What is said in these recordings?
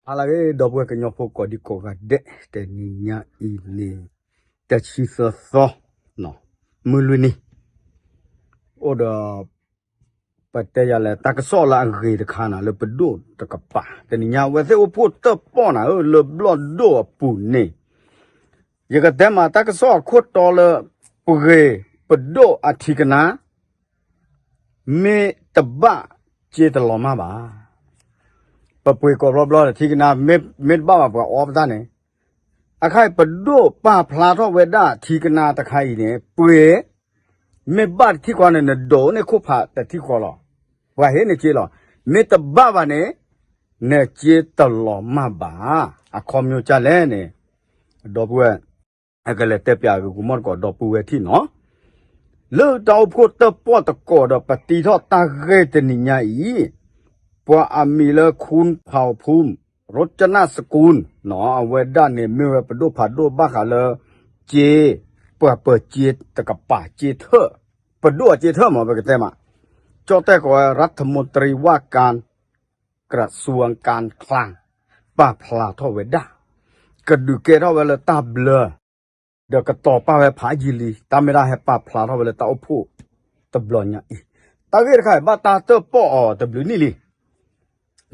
ဟါလၢအဂ့ၤ ဒီပုၢ်ဝဲၢ်ကညီဖိကိးဒံကိးဂၤဒဲး, တနံၤညါအံၤန့ၣ် တဆံသၢသီ မုၢ်လွံၢ်နံၤ, အိၣ်ဒီး ပတဲယၤလဲၣ် တၢ်ကစီၣ်လၢအဂ့ၤတခါန့ၣ် လၢပဒိၣ်တကပၤ, တနံၤညါအဝဲသ့ၣ်အိၣ်ဖှိၣ်တၢၣ်ပီၣ်န့ၣ် လၢဘျီၣ်ဒိၣ်အပူၤန့ၣ်, ယကတဲမးတၢ်ကစီၣ်အခိၣ်တီလၢ ပှ့ၤပဒိၣ်အထံကနါ မ့ၢ်တဘၣ်စ့တလီၤမၢ်ဘၣ်. ပပှ့ၤကိးဘျီဘျီဒီးထံကနါ မ့ၢ်တဘၣ်ဘၣ်ပှၤအီပတၢ်န့ၣ်, အခါအံၤပဒိၣ်ပာ်ဖျါထီၣ်ဝဲဒၣ်ထံကနါတခါအံၤန့ၣ် ပှ့ၤ မ့ၢ်ဘၣ်တထံၣ်ဃီန့ၣ် နဒိးန့ၢ်ခိၣ်ဖးတထံၣ်ဃီလီၤ. ပှၤဟ့ၣ်နစ့လီၤ. မ့ၢ်တဘၣ်ဘၣ်န့ၣ် နစ့တလီၤမၢ်ဘၣ်. အခီပညီဒ်လဲၣ်န့ၣ် ဒီပုၢ်ဝဲၢ် အကလဲၤတဲပၠးဂ့ၤကမီၣ်တကိးဒီပုၢ်ဝဲၢ်ထံၣ်နီၤ, လၢတၢ်အိၣ်ဖှိၣ်တၢၣ်ပီၣ်တကိးဒီးပတံထီၣ်တၢ်ဂ့ၢ်တနံၤညါအံၤ, ပှၤအမံၤလၢ ခူၣ်ဖးဖူၣ် ရိကၠနၣ်စကူၣ် အဝဲဒၣ်န့ၣ်မ့ၢ်ဝဲပဒိၣ်ဖးဒိၣ်ဘၣ်ဃးလၢ စ့ ပှၤပၢၤစ့တကပၤစ့ထၢၣ်, ပဒိၣ်အစ့ထၢၣ်မး ပကတဲမး, ကၠီၣ်တဲၣ်ကိးဝဲ ရၢထမူတရံဝၣ်ကၣ် ကရၣ်စူၣ်ကၣ်ချၣ် ပာ်ဖျါထီၣ်ဝဲဒၣ်, ကဒုးကဲထီၣ်ဝဲလၢတၢ်ဘျၢ ဒီးကတီၤပာ်ဝဲဖးယံာ်လံ, တၢ်မ့ၢ်ဒၣ်ဟဲပာ်ဖျါထီၣ်ဝဲလၢတၢ်အိၣ်ဖှိၣ်တဘျီညါအံၤ, တၢ်ဂ့ၢ်တခါအံၤဘၣ်တၢ်တၢၣ်ပီၣ်အီၤတဘျုးနံၣ်လံ,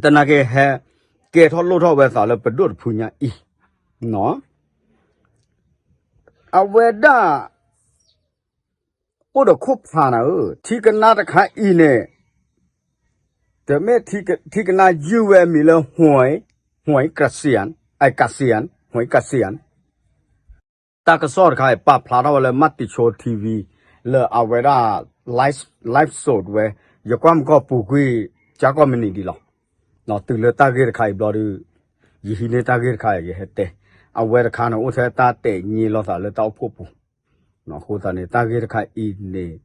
သနာ်က့ဟဲကဲထီၣ်လိၣ်ထီၣ်ဝဲသးလၢပဒိၣ်တဖုညါအံၤ, အဝဲဒၣ် အိၣ်ဒီးခိၣ်ဖးနၤဧၢ, ထံကနါတခါအံၤန့ၣ် တမ့ၢ်ထံကနါယုၢ်ဝဲအမံၤလၢ ဟွံကစံယၣ်, အကစံယၣ်, ဟွံကစံယၣ်, တၢ်ကစီၣ်တခါအံၤ ပာ်ဖျါထီၣ်ဝဲလၢ မၤတံၤဆိ ထံဝံၤ လၢအဝဲဒၣ် live, live show ဝဲ, ယကွၢ်မုၢ်ကီၢ်ပူၤကွံာ် ကၠါကီၢ်မံးနံးဒံးလီၤ. တုၤလၢတၢ်ဂ့ၢ်တခါအံၤဘျီဒီး ယဟံးန့ၢ်တၢ်ဂ့ၢ်တခါအံၤ ယဟဲတဲ, အဝဲတခါန့ၣ် အိၣ်ထဲတၢ်တဲာ်ညါလိာ်သးလၢတၢ်အိၣ်ဖှိၣ်ပူၤ, အဃိသတးန့ၣ် တၢ်ဂ့ၢ်တခါအံၤန့ၣ်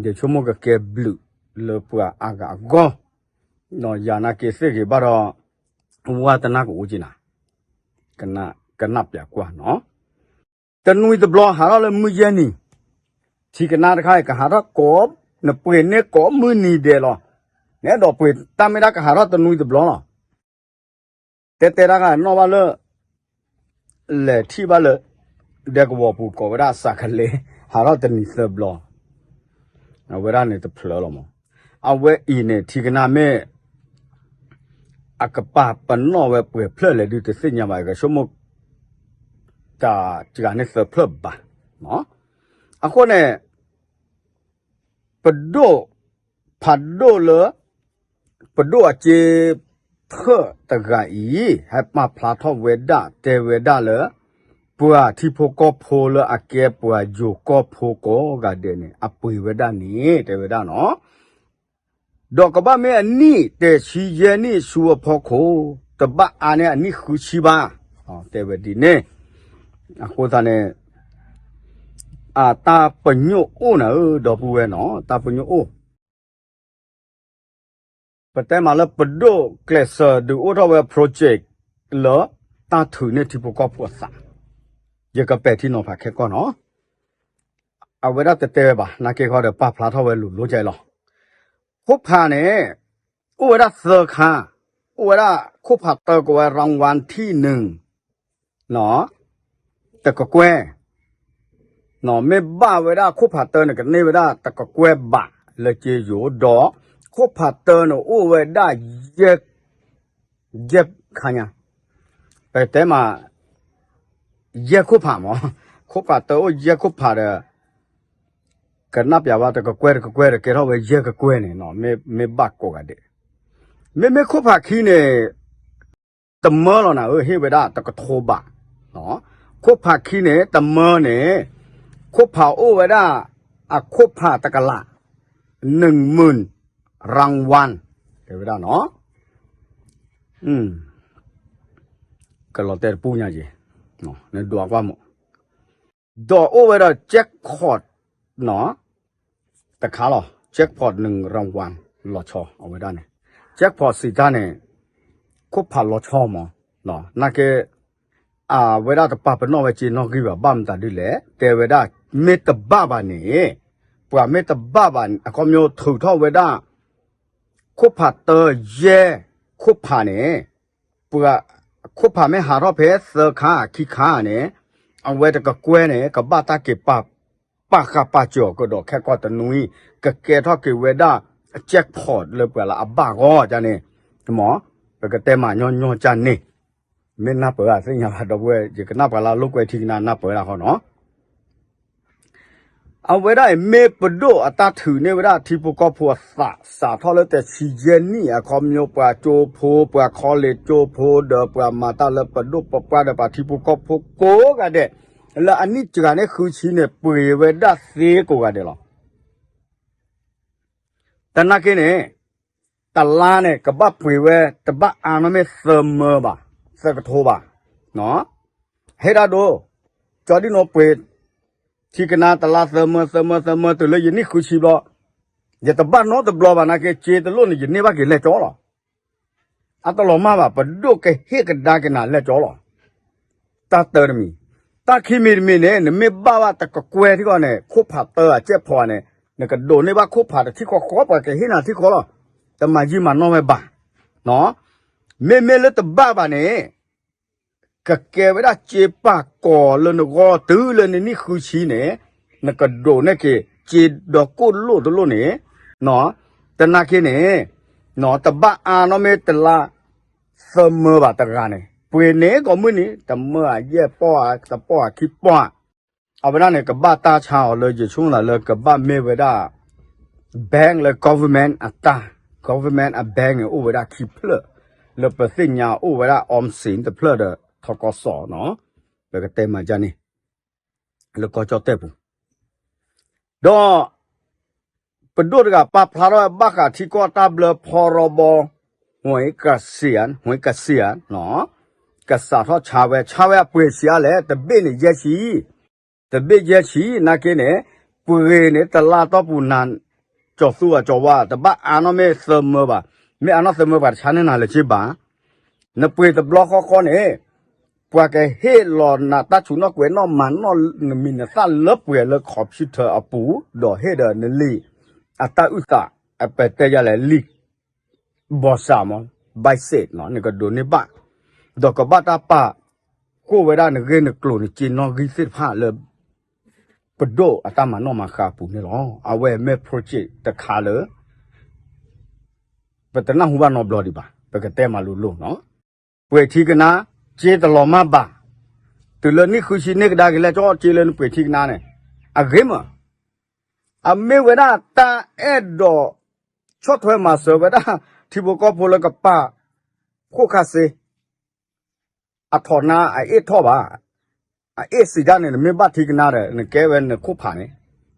ယဆိကမိၣ်ကကဲဘျုးလၢပှၤအါဂၤအဂီၢ်, ယၤနာ်က့ၤသ့ၣ်ဂ့ၤဘၣ်ဒီး ဝါသနာကအိၣ်က့ၤနၤ, ကနၣ်ပၠးကွၢ်နီၤ, တနွံတဘျီဟးထီၣ်လၢမုၢ်ယဲၢ်နံၤ, ထံကနါတခါအံၤကဟးထီၣ်ကိး, နပှ့ၤန့ၢ်ကိးမုၢ်နံၤဒဲးလီၤ, နအဲၣ်ဒိးပှ့ၤတၢ်မ့ၢ်ဒၣ်ကဟးထီၣ်တနွံတဘျီလီၤ. တဲတဲတၢ်ခါနီၣ်ဘၣ်လၢ လဲၤထံၣ်ဘၣ်လၢ ဒဲကဝီၤပူၤကိးဝဲဒၣ်စးကလ့, ဟးထီၣ်တနံၤသၢဘျီ, အဝဲဒၣ်န့ၣ်တဖျၢၣ်လီၤမး, အဝဲအံၤန့ၣ် ထံကနါမ့ၢ် အကပာ်ပနီၣ်ဝဲပှဲၤဖျၢၣ်လဲၣ်ဒုးတသ့ၣ်ညါဘၣ်, ယကဆိကမိၣ် တၢ်တဂၤန့ၣ်သၢဖျၢၣ်ဘၣ်, အဃိန့ၣ် ပဒိၣ်ဖးဒိၣ်လၢ ပဒိၣ်အစ့ထၢၣ်တဂၤအံၤ ဟဲပာ်ဖျါထီၣ်ဝဲဒၣ် တဲဝဲဒၣ်လၢ ပှၤထံဖိကီၢ်ဖိလၢအကဲပှၤယိၤကီၢ်ဖိကိးဂၤဒဲးန့ၣ် အပှ့ၤဝဲဒၣ်န့ၣ် တဲဝဲဒၣ်နီၤ, ဒီးကဘၣ်မ့ၢ်အနံၣ်တဆံယဲၢ်နံၣ်ဆူအဖီခိၣ်, တဘၣ်အါန့ၢ်အနံၣ်ဃုဆံဘၣ်, တဲဝဲဒ်န့ၣ်, အဃိသတးန့ၣ် အတၢ်ပညိၣ်အိၣ်နၤဧၢ ဒီပုၢ်ဝဲၢ်နီၤ, တၢ်ပညိၣ်အိၣ်, ပတဲမးလၢပဒိၣ်ကျဲးစၢးဒုးအိၣ်ထီၣ်ဝဲ project လၢတၢ်ထုးန့ၢ်ထံဖိကီၢ်ဖိအသး, ယကပဲာ်ထံနီၤဖးခဲကီၢ်နီၤ, အဝဲဒၣ်တတဲဝဲဘၣ် နာ်က့ခီဒီးပာ်ဖျါထီၣ်ဝဲလိၤလိၤကဲလီၤ. ခိၣ်ဖးန့ၣ် အိၣ်ဝဲဒၣ်သၢခါ, အိၣ်ဝဲဒၣ်ခိၣ်ဖးတၢကိးဝဲ ရၣ်ဝၣ်ထံၣ်နုၣ် တကကွဲၢ်, မ့ၢ်ဘၣ်ဝဲဒၣ်ခိၣ်ဖးတၢန့ၣ် ကန့ၢ်ဝဲဒၣ်တကကွဲၢ်ဘးလၢက့ယိၤ, ဒီးခိၣ်ဖးတၢန့ၣ်အိၣ်ဝဲဒၣ် ယဲၢ်ခါညါ, ပတဲမး ယဲၢ်ခိၣ်ဖးမး, ခိၣ်ဖးတၢအိၣ်ယဲၢ်ခိၣ်ဖးဒီး ကနၣ်ပျးဝဲတကကွဲၢ်တကကွဲၢ်ဒီး ကဲထီၣ်ဝဲယဲၢ်ကကွဲၢ်န့ၣ် မ့ၢ်ဘၣ်ကိးဂၤဒဲး, မ့မ့ၢ်ခိၣ်ဖးခံန့ၣ် တမၢလီၤနၤဧၢ, ဟ့ၣ်ဝဲဒၣ်တကထိဘး, ခိၣ်ဖးခံန့ၣ် တမၢန့ၣ် ခိၣ်ဖးအိၣ်ဝဲဒၣ် အခိၣ်ဖးတကလး နုၣ်မုၢ် ရၣ်ဝၣ် တဲဝဲဒၣ်နီၤ, ကလီၤတဲာ်တပူၤညါက့ၤ, နဒွးကွၢ်မး, ဒီးအိၣ်ဝဲဒီး jackpot နီၤ, တခါလီၤ jackpot နုၣ်ရၣ်ဝၣ် လီၤဆီအဝဲဒၣ်န့ၣ်, jackpot စံးတၢ်န့ၣ် ခိၣ်ဖးလီၤဆီမး, နာ်က့ အဝဲဒၣ်တပာ်ပနီၣ်ဝဲစ့နီၣ်ဂံၢ်ဘၣ် ဘၣ်မတၤဒ်လဲၣ် တဲဝဲဒၣ် မ့ၢ်တဘၣ်ဘၣ်န့ၣ်, ပှၤမ့ၢ်တဘၣ်ဘၣ် အခီပညီထုးထီၣ်ဝဲဒၣ် ခိၣ်ဖးတၢယဲၢ်ခိၣ်ဖးန့ၣ်, ပှၤ ခိၣ်ဖးမ့ၢ်ဟးထီၣ်ဖဲသၢခါခံခါန့ၣ် အဝဲတကကွဲၢ်န့ၣ် ကဘၣ်တၢ်က့ၤပာ် ပာ်ဃာ်ပာ်စၢၤအီၤကဒီးခဲကိာ်တနွံ, ကကဲထီၣ်က့ၤဝဲဒၣ် အ jackpot လၢပှၤလၢအဘၣ်ဂီၢ်န့ၣ်, မ့ၢ် ပကတဲမၤညီညီကန့ၣ်, မ့ၢ်နၢ်ပၢၢ်သ့ၣ်ညါဘၣ်ဒီပုၢ်ဝဲၢ် ယကနၣ်ပှၤလၢအလိာ်ကွဲထံကနါနၢ်ပၢၢ်ဒၣ်ဃီနီၤ. အဝဲဒၣ်အံၤ မ့ၢ်ပဒိၣ်အတၢ်ထုးန့ၢ်ဝဲဒၣ်ထံဖိကီၢ်ဖိအသး စးထီၣ်လၢတဆံယဲၢ်နံၣ်အခီပညီ ပှၤကၠိဖိ ပှၤ college ကၠိဖိဒီးပှၤမၤတၢ်လၢပဒိၣ်ပပှၢ်ဒီးပှၤထံဖိကီၢ်ဖိကိးဂၤဒဲး, လၢအနံၣ်စှၤန့ၣ်ဃုဆံန့ၣ် ပှ့ၤဝဲဒၣ်သ့ကိးဂၤဒဲးလီၤ. တနာ်က့န့ၣ် တလါန့ၣ် ကဘၣ်ပှ့ၤဝဲ တဘၣ်အါန့ၢ်မ့ၢ်သၢမၢဘၣ်, သၢကထိဘၣ်. ဟ့ၣ်ဒၣ်ဒိ, ကၠီဒံၣ်နိပှ့ၤ ထံကနါတလါသၢမၢ သၢမၢ သၢမၢ တုၤလၢယနံၣ်ဃုဆံဘျီ, ယတဘၣ်နီတဘျီဘၣ်နာ်က့ စ့တလိၣ်န့ၣ် ယန့ၢ်ဘၣ်က့ၤလဲၤကၠီလီၤ. အတလီၤမၢ်ဘၣ်, ပဒိၣ်ကဟ့ၣ်ကဒါက့ၤနၤလဲၤကၠီလီၤ. တၢ်တၢတမံၤ, တၢ်ခံမံၤတမံၤန့ၣ် နမ့ၢ်ဘၣ်ဘၣ်တကကွဲၢ်ထံကီၢ်န့ၣ် ခိၣ်ဖးတၢအကဲၣ်ဖီန့ၣ် နကဒိးန့ၢ်ဘၣ်ခိၣ်ဖးတထံၣ်ဃီဃီ ပှၤကဟ့ၣ်နၤထံၣ်ဃီလီၤ. တမၤယံာ်မၤနီၢ်ဝဲဘၣ်. မ့မ့ၢ်လၢတဘၣ်ဘၣ်န့ၣ် ကကဲဝဲဒၣ်စ့ပာ်ကီၤလၢနဂီၢ်တုၤလၢနနံၣ်ဃုဆံန့ၣ်, နကဒိးန့ၢ်က့ၤစ့ဒီးကိၣ်လိၣ်တလိၣ်န့ၣ်, တနာ်က့န့ၣ်, တဘၣ်အါန့ၢ်မ့ၢ်တလါသၢမၢဘၣ်တဂၤန့ၣ်, ပှ့ၤန့ၢ်ကိးမုၢ်နံၤ တမၢအယဲၢ်ပီၢ်ဧါ တပီၢ်ဧါခံပီၢ်ဧါ. အဝဲဒၣ်န့ၣ် ကဘၣ်တၢ်ဆါအီၤလၢယဆိကမိၣ်လၢကဘၣ်မ့ၢ်ဝဲဒၣ် bank လၢ government အတၢ်, government အ bank န့ၣ် အိၣ်ဝဲဒၣ်ခံဖျၢၣ်, လၢပသ့ၣ်ညါအိၣ်ဝဲဒၣ် ออมสิน တဖျၢၣ်ဒီး ทกส နီၤ, ပကတဲမၤဒ်န့ၣ် လၢကီၢ်ကၠီၣ်တဲၣ်ပူၤ, ဒီး ပဒိၣ်တဂၤပာ်ဖျါထီၣ်ဝဲဘၣ်ဃးထံကီၢ်တၢ်ဘျၢ ဖီရီဘီ ဟူကစံယါ, ဟူကစံယါ, ကစးထီၣ်ဆါဝဲ, ဆါဝဲအပှ့ၤဆံးအါလဲၣ်, တဘ့ၣ်န့ၣ်ယဲၢ်ဆံ, တဘ့ၣ်ယဲၢ်ဆံ, နာ်က့န့ၣ် ပှ့ၤန့ၣ်တလါတီၢ်ပူၤနၤ ကၠီၤသူအကၠီၤဝါ တဘၣ်အါန့ၢ်မ့ၢ်သၢမၢဘၣ်, မ့ၢ်အါန့ၢ်သၢမၢပှၤတဆါန့ၢ်နၤလၢၤဘၣ်. နပှ့ၤတဘျီဃီဃီန့ၣ် ပှၤကဟ့ၣ်လီၤနၤတၢ်ဆူၣ်နီၣ်ကွဲးနီၣ်မၤနီၣ်နမံၤနသၣ်လၢပှဲၤလၢ computer အပူၤ, ဒီးဟ့ၣ်ဒီးနလံာ်အတၢ်အုၣ်သး, အပတဲယလဲၣ် လံာ်ဘီၣ်စၢ်မး, ဘၣ်စ့းနီၤ, နကဒိးန့ၢ်ဘၣ်, ဒီးကဘၣ်တၢ်ပာ်ဃိၣ်ဝဲဒၣ်နဂ့ၢ်နကျိၤနစ့နီၣ်ဂံၢ်သ့ၣ်တဖၣ်လၢ ပဒိၣ်အတၢ်မၤနီၣ်မၤဃါအပူၤန့ၣ်လီၤ. အဝဲမ့ၢ် project တခါလၢ ပတနၢ်ဟူဘၣ်နီတဘျီဒံးဘၣ်, ပကတဲမၤလိၤလိၤနီၤ. ပှ့ၤထံကနါ, စ့တလီၤမၢ်ဘၣ်, တုၤလၢနံၣ်ဃုဆံန့ၢ်ကဒါက့ၤလဲၤကၠီ စ့လၢနပှ့ၤထံကနါန့ၣ်, အဂ့ၤမး, အမ့ၢ်ဝဲဒၣ်တၢ်အဲၣ်ဒိး ဆီၣ်ထွဲမၤစၢၤဝဲဒၣ် ထံဖိကီၢ်ဖိလၢကပာ် ခိၣ်ခါစ့ အထီၣ်နါအအ့ၣ်ထီၣ်ဘၣ်, အအ့ၣ်စံးတၢ်န့ၣ် နမ့ၢ်ဘၣ်ထံကနါဒီး နကဲဝဲနခိၣ်ဖးန့ၣ်,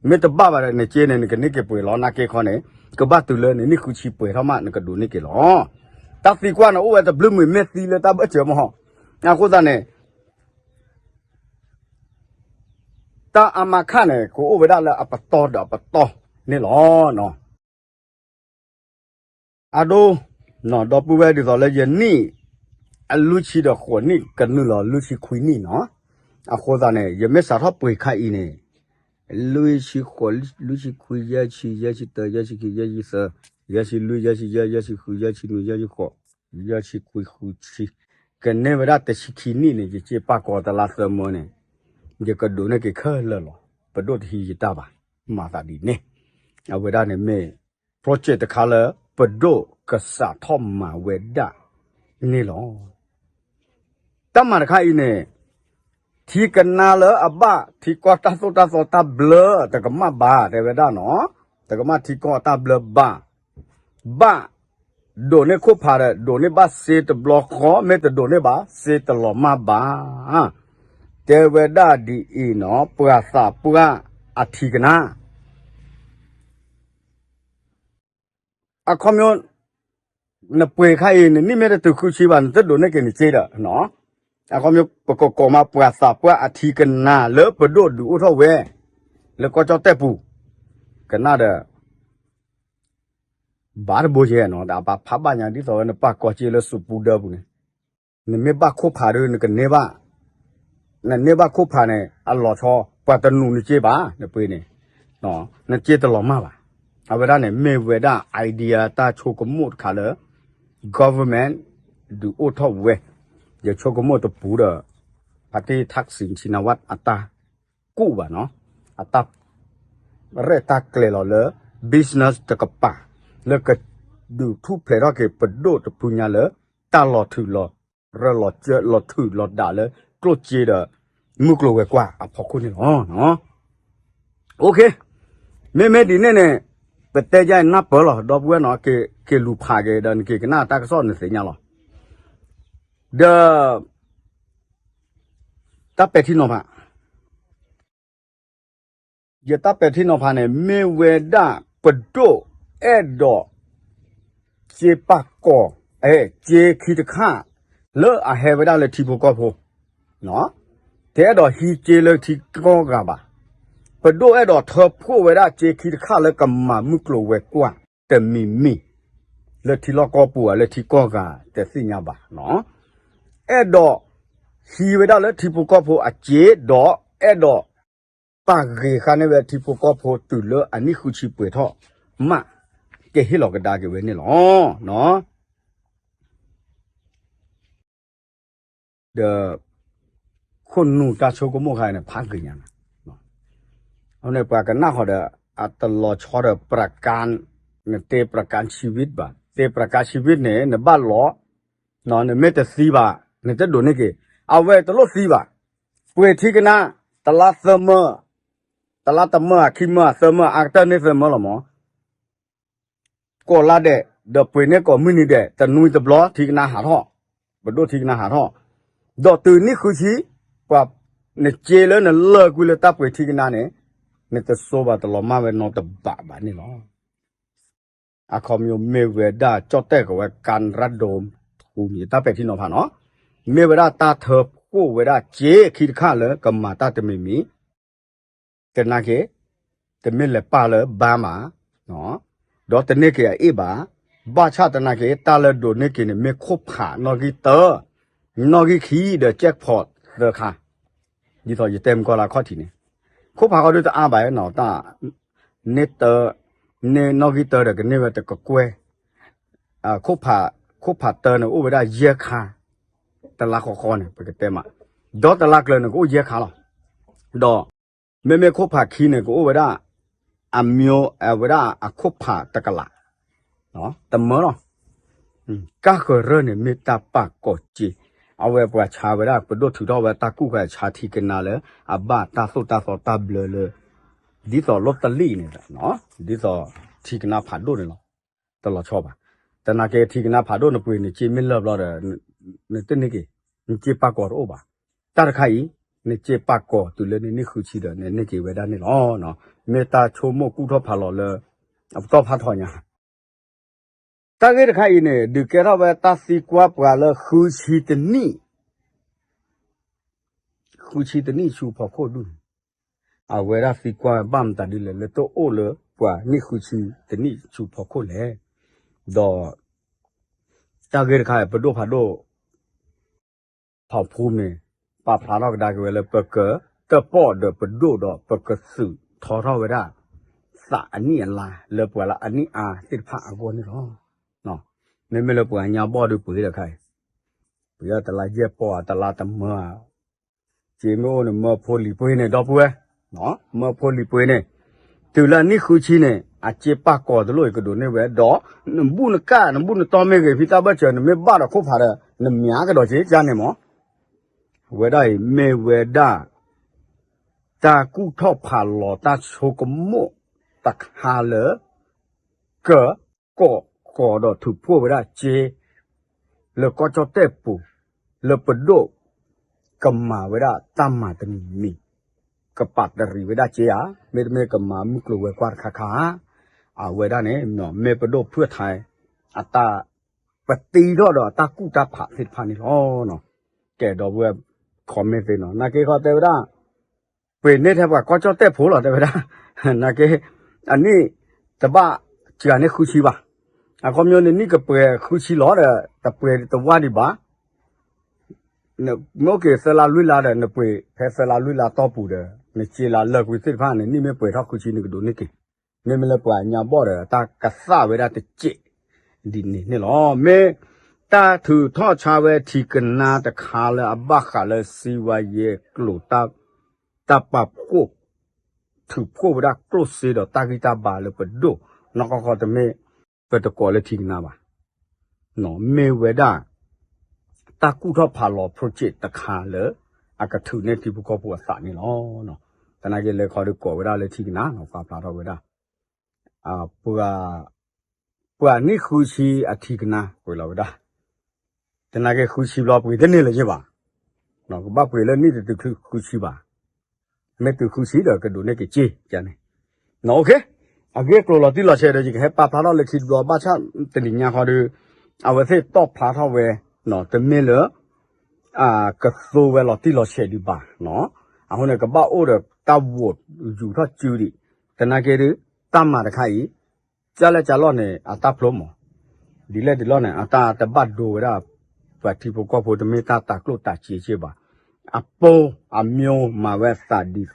မ့ၢ်တဘၣ်ဘၣ်ဒီး နစ့န့ၣ် နကန့ၢ်က့ၤပှ့ၤလီၤ နာ်က့ခီန့ၣ်, ကဘၣ်တုၤလၢနနံၣ်ဃုဆံပှဲၤထီၣ်မး နကဒိးန့ၢ်က့ၤလီၤ. တၢ်သံကွၢ်န့ၣ်အိၣ်ဝဲတဘျုးမုာ် မ့ၢ်သံလၢတၢ်ဘၢၣ်စၢၤမး, အဃိသတးန့ၣ် တၢ်အါမးခါန့ၣ် ကအိၣ်ဝဲဒၣ်လၢအပတီၢ်ဒီးအပတီၢ်န့ၣ်လီၤ. အဒိ, ဒီပုၢ်ဝဲၢ်ဒ်သိးလၢယနံၣ် အလွံၢ်ဆံဒီးဃိးနံၣ် ကနုာ်လီၤလွံၢ်ဆံခွံနံၣ်နီၤ, အဃိသတးန့ၣ် ယမ့ၢ်စးထီၣ်ပှ့ၤခါအံၤန့ၣ် လွံၢ်ဆံဃိး, လွံၢ်ဆံခွံ, ယဲၢ်ဆံ, ယဲၢ်ဆံတၢ, ယဲၢ်ဆံခံ, ယဲၢ်ဆံသၢ, ယဲၢ်ဆံလွံၢ်, ယဲၢ်ဆံယဲၢ်, ယဲၢ်ဆံဃု, ယဲၢ်ဆံနွံ, ယဲၢ်ဆံဃိး, ယဲၢ်ဆံခွံ, ဃုဆံ, ကန့ၢ်ဝဲဒၣ်တဆံခံနံၣ်န့ၣ် ယစ့ပာ်ကီၤတလါသၢမၢန့ၣ်, ယကဒိးန့ၢ်က့ၤခဲလၢာ်လီၤ. ပဒိၣ်တဟံးယတၢ်ဘၣ်, မၤသးဒ်န့ၣ်, အဝဲဒၣ်န့ၣ်မ့ၢ် project တခါလၢ ပဒိၣ်ကစးထီၣ်မၤဝဲဒၣ်န့ၣ်လီၤ. တၢ်မၤတခါအံၤန့ၣ် ထံကနါလၢအဘၣ်ထံကီၢ်တၢ်သိၣ်တၢ်သီတၢ်ဘျၢတကမၣ်ဘၣ် တဲဝဲဒၣ်နီၤ, တကမၣ်ထံကီၢ်တၢ်ဘျၢဘၣ်, ဘၣ်ဒိးန့ၢ်ခိၣ်ဖးဒီး ဒိးန့ၢ်ဘၣ်စ့တဘျီဃီ မ့ၢ်တဒိးန့ၢ်ဘၣ် စ့တလီၤမၢ်ဘၣ်, တဲဝဲဒၣ်ဒ်အံၤနီၤ, ပှၤသးပှၢ်အထံကနါ အခီပညီ နပှ့ၤခါအံၤ နနံၣ်မ့ၢ်တတုၤဃုဆံဘၣ် နတဒိးန့ၢ်က့ၤနစ့ဒီးနီၤ, အခီပညီ ပကကိးမး ပှၤသးပှၢ်အထံကနါလၢပဒိၣ်ဒုးအိၣ်ထီၣ်ဝဲ လၢကီၢ်ကၠီၣ်တဲၣ်ပူၤ, ကနၣ်ဒီး ဘၣ်တဘိယဲနီၤ, ဒီးအပာ်ဖးဘၣ်ညါ ဒ်သိးဝဲနပာ်ကီၤစ့လၢစူးပူဒၢပူၤန့ၣ်, နမ့ၢ်ဘၣ်ခိၣ်ဖးဒီး နကန့ၢ်ဘၣ်, နန့ၢ်ဘၣ်ခိၣ်ဖးန့ၣ် အလီၤဆီ ပှၤတနူးနစ့ဘၣ် နပှ့ၤန့ၣ်, နစ့တလီၤမၢ်ဘၣ်. အဝဲဒၣ်န့ၣ် မ့ၢ်ဝဲဒၣ် idea တၢ်ဆိကမိၣ်တခါလၢ government ဒုးအိၣ်ထီၣ်ဝဲ, ယဆိကမိၣ်တပူၤဒီး ဖါတံၢ်ထၣ်စံၣ်ဆံနဝးအတၢ်ကူၣ်ဘၣ်နီၤ, အတၢ်ရဲၣ်တၢ်ကျဲၤလီၤလၢ business တကပၤ လၢကဒုးထူၣ်ဖျဲးထီၣ်က့ၤပဒိၣ်တဖုညါလၢ တၢ်လီၤထုးလီၤရၢလီၤစၢလီၤထုးလီၤဒးလၢ ကျိၣ်စ့ဒီး မုၢ်ကျိၤဝဲၤကွာ်အဖီခိၣ်န့ၣ်လီၤ. OK, မ့မ့ၢ်ဒ်န့ၣ်န့ၣ် ပတဲယါနၢ်ပၢၢ်လီၤ ဒီပုၢ်ဝဲၢ်နီၤ, က့ၤလူၤဖးက့ၤဒီး နက့ၤကနၣ်တၢ်ကစီၣ်နသ့ၣ်ညါလီၤ. ဒီး တၢ်ပဲာ်ထံနီၤဖး ယတၢ်ပဲာ်ထံနီၤဖးန့ၣ် မ့ၢ်ဝဲဒၣ်ပဒိၣ်အဲၣ်ဒိး စ့ပာ်ကီၤ, စ့ခံတခါ လၢအဟဲဝဲဒၣ်လၢထံဖိကီၢ်ဖိ, တအဲၣ်ဒိးဟံးစ့လၢထံကီၢ်ဂၤဘၣ်. ပဒိၣ်အဲၣ်ဒိးထၢဖှိၣ်ဝဲဒၣ်စ့ခံတခါလၢကမၤမုၢ်ကျိၤဝဲၤကွာ်တမံၤမံၤ လၢထံလီၢ်ကီၢ်ပူၤဧါ လၢထံကီၢ်ဂၤတသ့ၣ်ညါဘၣ်. အဲၣ်ဒိးဟံးဝဲဒၣ်လၢထံဖိကီၢ်ဖိအစ့ ဒီးအဲၣ်ဒိးပာ်ဂ့ၤဃာ်န့ၢ်ဝဲထံဖိကီၢ်ဖိတုၤလၢအနံၣ်ဃုဆံပှဲၤထီၣ်မး ကဟ့ၣ်လီၤကဒါက့ၤဝဲန့ၣ်လီၤ. ဒီး ခိၣ်နူာ်တၢ်ဆိကမိၣ်ခါန့ၣ် ဖးဂ့ၤညါန့ၣ်, အန့ၣ်ပှၤကနၣ်ဃီဒီး အတလီၤဆီဒီး ပြကန်း, နတဲ ประกันชีวิต ဘၣ်, တဲ ประกันชีวิต န့ၣ် နဘၣ်လီၤ, နမ့ၢ်တသံဘၣ် နတဒိးန့ၢ်က့ၤ, အဝဲတလိၣ်သံဘၣ်, ပှ့ၤထံကနါ တလါသၢမၢ, တလါတမၢ ခံမၢ သၢမၢ အကတၢၢ်န့ၢ်သၢမၢလီၤမး ကိးလါဒဲး ဒီးပှ့ၤန့ၢ်ကိးမုၢ်နံၤဒဲး တနွံတဘျီထံကနါဟးထီၣ်, ပဒိၣ်ထံကနါဟးထီၣ်, ဒီးတုၤနံၣ်ဃုဆံ, ပှၤ နစ့လၢနလၢာ်ကွံာ်လၢတၢ်ပှ့ၤထံကနါန့ၣ် နတစိဘၣ်တလီၤမၢ်ဝဲနီတဘးဘၣ်န့ၣ်လီၤ. အခီပညီမ့ၢ်ဝဲဒၣ်ကၠီၣ်တဲၣ်ကဝဲ การระดมทุน ယတၢ်ပဲာ်ထံနီၤဖးနီၤ, မ့ၢ်ဝဲဒၣ်တၢ်ထၢဖှိၣ်ဝဲဒၣ်စ့ခံတခါလၢကမၤတၢ်တမံၤမံၤ တနာ်က့ၤ, တမ့ၢ်လဲၤပာ်လၢဘါမး, ဒီးတန့ၢ်က့ၤအအ့ၣ်ဘၣ်, ဘၣ်ဆၣ်တနာ်က့ၤ တၢ်လၢဒိးန့ၢ်က့ၤန့ၣ် မ့ၢ်ခိၣ်ဖးနီၣ်ဂံၢ်တၢ, နီၣ်ဂံၢ်ခံဒီး jackpot သၢခါ, ဒ်သိးယတဲမုၢ်ကီၢ်လၢအခီၣ်ထံးန့ၣ်, ခိၣ်ဖးဃီဒုတအါဘၣ်နီၤ, တၢ် န့ၢ်တၢ, န့ၢ်နီၣ်ဂံၢ်တၢဒီးကန့ၢ်ဝဲတကကွဲၢ်, ခိၣ်ဖးတၢန့ၣ်အိၣ်ဝဲဒၣ်ယဲၢ်ခါ, တလါဃီဃီန့ၣ် ပကတဲမး, ဒီးတလါကျၢၤန့ၣ် ကအိၣ်ယဲၢ်ခါလီၤ. ဒီး မ့မ့ၢ်ခိၣ်ဖးခံန့ၣ် ကအိၣ်ဝဲဒၣ် အမျိုး ဝဲဒၣ်အခိၣ်ဖးတကလး, တမၢလီၤ. ကၢ်ဃၢၤရၢၢ်န့ၣ် မ့ၢ်တၢ်ပာ်ကီၤစ့, အဝဲပှၤဆါဝဲဒၣ် ပဒိၣ်ထုးထီၣ်ဝဲတၢ်ကူၣ်ဃာ်ဆါထံကနါလၢ အဘၣ်တၢ်သိၣ်တၢ်သီတၢ်ဘျၢလၢ ဒ်သိးလီတလံၣ်န့ၣ်, ဒ်သိးထံကနါဖးဒိၣ်န့ၣ်လီၤ. တလီၤဆီဘၣ်. တနာ်က့ထံကနါဖးဒိၣ်နပှ့ၤန့ၣ် စ့မ့ၢ်လၢာ်ဘျီဒီး နတန့ၢ်က့ၤ, နစ့ပာ်ကီၤတအိၣ်ဘၣ်. တၢ်တခါအံၤ နစ့ပာ်ကီၤတုၤလၢနနံၣ်ဃုဆံဒီး နန့ၢ်က့ၤဝဲဒၣ်န့ၣ်လီၤ. မ့ၢ်တၢ်ဆိကမိၣ်ကူၣ်ထီၣ်ဖးလီၤလၢ အပတီၢ်ဖးထီညါ တၢ်ဂ့ၢ်တခါအံၤန့ၣ် ဒုးကဲထီၣ်ဝဲတၢ်သံကွၢ်ပှၤလၢဃုဆံတနံၣ်, ဃုဆံတနံၣ်ဆူဖီခိၣ်ဒူၣ်န့ၣ်, အဝဲဒၣ်သံကွၢ်ဘၣ်မတၤဒ်လဲၣ် လၢတအိၣ်လၢပှၤနံၣ်ဃုဆံတနံၣ်ဆူဖီခိၣ်လဲၣ်. ဒီး တၢ်ဂ့ၢ်တခါအံၤ ပဒိၣ်ဖးဒိၣ် ဖီဖိန့ၣ် ပာ်ဖျါထီၣ်ကဒါက့ၤဝဲလၢ ပကတၢၣ်ပီၣ်ဒီးပဒိၣ်ဒီး ပကသုးထီထီၣ်ဝဲဒၣ် သးအနံၣ်အလါ လၢပှၤလၢအနံၣ်အါသ့ၣ်တဖၣ်အဂီၢ်န့ၣ်လီၤ. မ့မ့ၢ်လၢပှၤညါဘီၣ်ဒုးပှ့ၤတခါအံၤ, ပှ့ၤတလါယဲၢ်ပီၢ်ဧါ တလါတမၢဧါ, စ့မ့ၢ်အိၣ်န့ၣ် မၢဖိလံၤပှ့ၤန့ၣ် ဒီပုၢ်ဝဲၢ်, မၢဖိလံၤပှ့ၤန့ၣ်, တုၤလၢနံၣ်ဃုဆံန့ၣ် အစ့ပာ်ကီၤတလိၣ်အံၤကဒိးန့ၢ်ဝဲ ဒီး နဘူၣ်နကၣ် နဘူၣ်နတီၢ်မ့ၢ်ဂ့ၤ ဖံသးဘၢၣ်စၢၤ နမ့ၢ်ဘၣ်ဒီးခိၣ်ဖးဒီး နမၠးကဒီးစ့ကါန့ၣ်မး အဝဲဒၣ်အံၤမ့ၢ်ဝဲဒၣ် တၢ်ကူၣ်ထီၣ်ဖးလီၤတၢ်ဆိကမိၣ်တခါလၢ ကကိးဃီၤဒီးထုးဖှိၣ်ဝဲဒၣ်စ့ လၢကီၢ်ကၠီၣ်တဲၣ်ပူၤ လၢပဒိၣ်ကမၤဝဲဒၣ်တၢ်မၤတမံၤမံၤ ကပာ်တရံးဝဲဒၣ်စ့ဧါ, မ့တမ့ၢ်ကမၤမုၢ်ကျိၤဝဲၤကွာ်တခါခါဧါ, အဝဲဒၣ်န့ၣ် မ့ၢ်ပဒိၣ်ဖုၣ်ထါ အတၢ်ပတံထီၣ်ဒီးအတၢ်ကူၣ်တၢ်ဖးသ့ၣ်တဖၣ်န့ၣ်လီၤ. ကဲဒီပုၢ်ဝဲၢ် comment သ့နီၤ နာ်က့ခီတဲဝဲဒၣ် ပှ့ၤန့ၢ်ထဲပှၤကီၢ်ကၠီၣ်တဲၣ်ဖိလီၤ တဲဝဲဒၣ်, နာ်က့ အနံၣ်တဘၣ်စှၤန့ၢ်ဃုဆံဘၣ်, အခီပညီနနံၣ်ကပှဲၤဃုဆံလီၤဒီး တပှဲၤတဝၢ်ဒံးဘၣ် မ့ၢ်အိၣ်က့ၤသၢလါလွံၢ်လါဒီး နပှ့ၤဖဲသၢလါလွံၢ်လါတီၢ်ပူၤဒီး နစ့လါလၢာ်ကွံာ်သ့ၣ်တဖၣ်န့ၣ် နံၣ်မ့ၢ်ပှဲၤထီၣ်ဃုဆံနကဒိးန့ၢ်က့ၤ, မ့မ့ၢ်လၢပှၤညါဘီၣ်ဒီး တၢ်ကသၣ်ဝဲဒၣ်တစဲးဒ်န့ၣ်န့ၣ်လီၤ. မ့ၢ်ဖ တၢ်ထုးထီၣ်ဆါဝဲထံကနါတခါလၢအဘၣ်ဃးလၢစံဝါယဲကျိၤ တၢ်ပာ်ဖှိၣ် ထုးဖှိၣ်ဝဲဒၣ်ကျိၣ်စ့ဒီးတၢ်ဂံၢ်တၢ်ဘါလၢပဒိၣ်နီၢ်ကီၢ်ခီတမ့ၢ် ပတကိးလၢထံကနါဘၣ်. မ့ၢ်ဝဲဒၣ် တၢ်ကူၣ်ထီၣ်ဖးလီၤ project တခါလၢ အကထုးန့ၢ်ထံဖိကီၢ်ဖိအသးန့ၣ်လီၤ. သနာ်က့လဲၤခီဒီးကိးဝဲဒၣ်လၢထံကနါ ပာ်ဖျါထီၣ်ဝဲဒၣ် ပှၤ ပှၤနံၣ်ဃုဆံအထံကနါ ကွဲးလီၤဝဲဒၣ် သနာ်က့ဃုဆံဘျီပှ့ၤတန့ၢ်လၢၤယ့ၢ်ဘၣ်. ကဘၣ်ပှ့ၤလၢနံၣ်တတုၤဃုဆံဘၣ်. မ့ၢ်တုၤဃုဆံဒီးကဒိးန့ၢ်က့ၤစ့န့ၣ်. အဂ့ၢ်ကျိၤလီၤတံၢ်လီၤဆဲးဒီး ယကဟဲပာ်ဖျါထီၣ်လၢခံတဘျီ ဘၣ်ဆၣ်တနံၤညါဃီဒီး အဝဲသ့ၣ်တီၣ်ဖျါထီၣ်ဝဲ တမ့ၢ်လၢ ကသိဝဲလီၤတံၢ်လီၤဆဲးဒံးဘၣ်. အဃိန့ၣ် ကဘၣ်အိၣ်ဒီးတၢ်ဝိးယူၤထီၣ်စုဒံး. သနာ်က့ဒီး တၢ်မၤတခါအံၤ ကၢ်လဲၢ်ကၢ်လီၢ်န့ၣ် အတၢ်ဖျိမး ဒ်လဲၣ်ဒ်လဲၣ်န့ၣ် အတၢ်တဘၣ်ဒိဝဲဒၣ် ပှၤထံဖိကီၢ်ဖိတမ့ၢ်တၢ်တၤကျိၣ်တၤစ့က့ဘၣ်. အပိအမျိုးမၤဝဲအသးဒ်သိး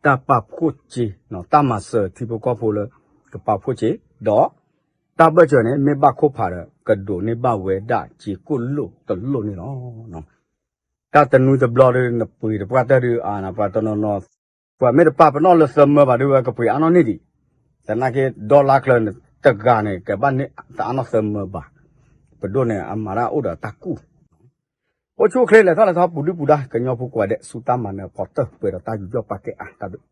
တၢ်ပာ်ဖှိၣ်စ့ တၢ်မၤစၢၤထံဖိကီၢ်ဖိလၢ ကပာ်ဖှိၣ်စ့ ဒီး တၢ်ဘၢၣ်စၢၤန့ၣ် မ့ၢ်ဘၣ်ခိၣ်ဖးဒီး ကဒိးန့ၢ်ဘၣ်ဝဲဒၣ်စ့ကိၣ်လိၣ်တလိၣ်န့ၣ်လီၤ. တၢ်တနွံတဘျီဒီး နပှ့ၤတပှၢ်တၢၢ်ဒီး ပှၤတနီၤနီၤ ပှၤမ့ၢ်တပာ်ပနီၣ်လၢသၢမၢဘၣ်ဒီး ဝဲကပှ့ၤအါနီၣ်န့ၢ်ဒံး. သနာ်က့ ဒီလါချၢန့ၣ် တဂၤန့ၣ် ကဘၣ်န့ၢ်တအါနီၣ်သၢမၢဘၣ်. ပဒိၣ်န့ၣ် အမၤတၢ်အိၣ်ဒီးတၢ်ကူၣ် အိၣ်ဆူၣ်အိၣ်ချ့လဲၤထီၣ်လဲၤထီပူၤဒုၣ်ပူၤဒါ ကညီဖိကိးဂၤဒဲး ဆူတၢ်မၤနၢၤအဖီတၢၢ် ပှဲၤဒီးတၢ်ယူးယီၣ်ပာ်ကဲအါတၢ်ဒုး